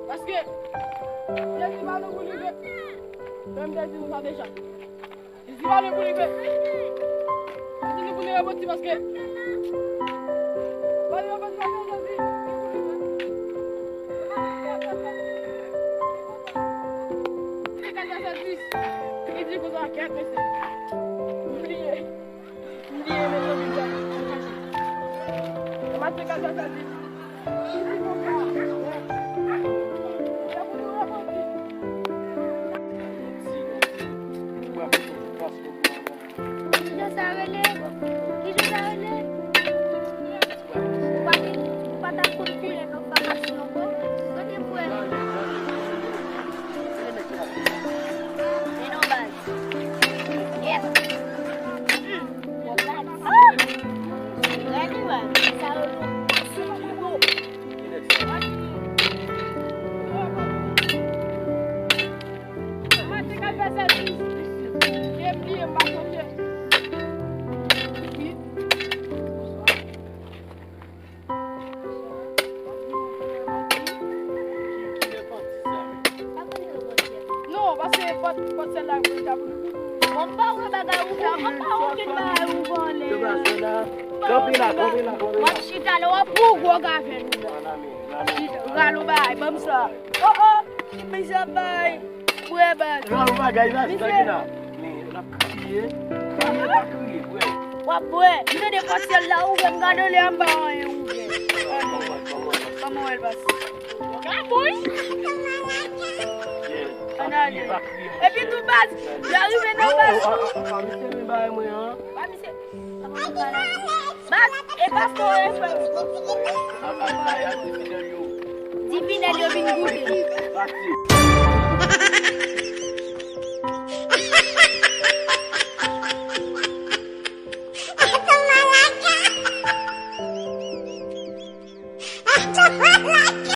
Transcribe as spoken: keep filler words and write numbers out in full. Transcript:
Paske Jezi pa nou pou li vre. Menm te di nou sa deja. Jezi pa nou pou li vre. Jezi nou pou li repoti paske pa li repoti paske Jezi. Li di konsa kèt mesye. M bliye. M bliye mezanmi. Maten kal sa sa di. Kijan sa rele? Kijan sa rele? Ou pa te, ou pa ta konn koulè nan famasi ankò? Kote pou wè? Men non baz. Yes. Hmm. Ah! Gade baz. Sa yo. Mwen te ka fè sèvis. Byen bliye, m pa sonje. Non, paske pòt, pòt sèl la, pou li ta pou li. Mwen pa wè bagay ouvè, mwen pa wè okenn bagay ouvè anlè. Kanpe la, kanpe la, kanpe la. W ap chita la, w ap pran gwo gavèl ouvè. Chita, rale yon bagay, ban m sa. Oh, oh, ki mizè bay. Bwè, baz. Rale yon bagay la, chita ki la. Men, l ap kriye. Kriye, pa kriye, bwè. W ap bwè. M tande pòt sèl la ouvè, m gade lè anba anyen ouvè. Kòman w wè l pase? Ann ale. Epi tou baz, lè rive nan baz. Pa misye men bagay mwen an. Pa misye. Baz, e pastè yo ye frè m. Di fidèl yo vin goute.